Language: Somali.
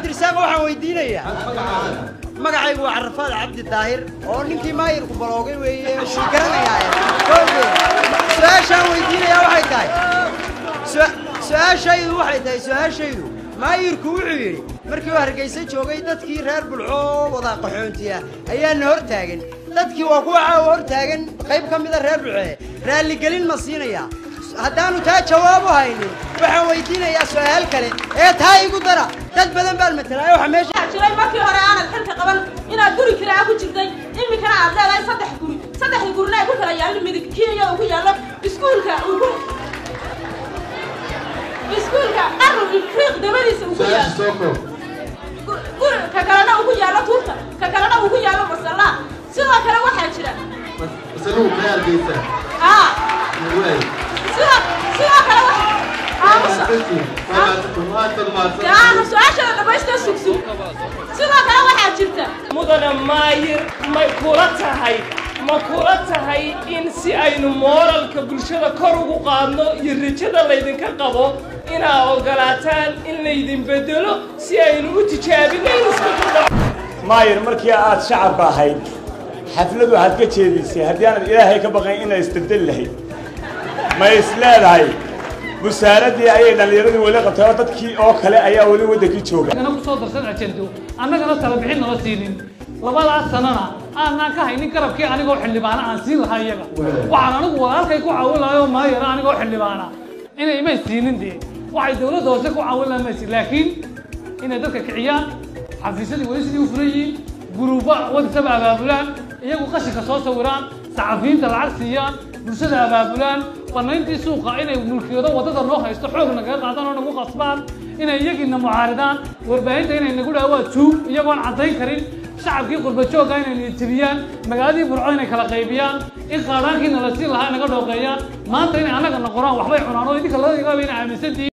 Cabdirasaaq waxaan weydiinayaa magacaygu waa Carafaad Cabdi Daahir oo ninkii maayirku baloogay weeye wuu garanayaa. Su-aashaan weydiinayaa waxay tahay, su-aashaydu waxay tahay, su-aashaydu maayirku wuxuu yidhi markii uu Hargeysa joogay dadkii reer Bulco oo wada qaxoontiya ayaana hor taagan. Dadkii waa kuwa caawa hor taagan qayb ka mida reer Bulcee, raalligelin ma siinayaa? Haddaanu taa jawaab u haynin waxaan weydiinayaa su-aal kale ee taa igu dara. Dad badan baan matalaayo waxa meesha jiray markii hore aanad xilka qaban inaad guri kiraa ku jirtay, iminkana aad leedahay 3 guri, 3 gurina ay ku kala yaalin, midig Kenya uu ku yaallo, iskuulka uu ku iskuulka qarnu Ifriiq dabadiisa uu ku yaallo, guri ka kalena uu ku yaallo Tuurta, ka kalena uu ku yaallo Masallaa. Sidoo kale waxaa jira sidoo kale aamusa su-aashada dhamaysta sugsug. Sidoo kale waxaa jirta mudane maayir, may kula tahay, ma kula tahay in si aynu mooralka bulshada kor ugu qaadno iyo rajada laydinka qabo inaa ogolaataan in laydin bedelo si aynu u tijaabino in iska dhaco? Maayir, markii aad shacabka ahayd xaflad waxaad ka jeedisay haddii aanad Ilaahay ka baqayn inaad isbedeli lahayd. Ma is leedahay busaaradii ayay dhallinyaradii weli qabtay oo dadkii oo kale ayaa weli waddankii jooga? Annagana kusoo darsan ajendo, annagana tala bixin nala siinin, labadaas sanana aanaan ka haynin garabkii anigoo xildhibaana aan siin lahaa iyaga. Waxaan anigu walaalkay ku caawin lahaayoo maayara anigoo xildhibaana inay imay siinin, dee waxay dawladda hoose ku caawin lahaa maysin, laakiin inay dadka kiciyaan, xafiisyadii weli sidii u furan yihiin, guruuba wadisaba abaabulaan, iyagu qashinka soo sawiraan, saxafiyiinta lacag siiyaan, bulshada abaabulaan, banayntii suuqa inay mulkiyado waddada noo haysto xoog nagaga qaadaan oo nagu qasbaan, inay iyagiina mucaaridaan, warbaahinta inay nagu dhaha waa tuug iyagoon caddayn karin, shacabkii qurba joogga inay niyadjebiyaan, magaaladii Burco inay kala qaybiyaan, in qaadhaankiina la siin lahaa naga dhooqeeyaan, maanta inay annaga noqonaan waxbay cunaan oo idinka laga yaaba inay aaminsan tihiin.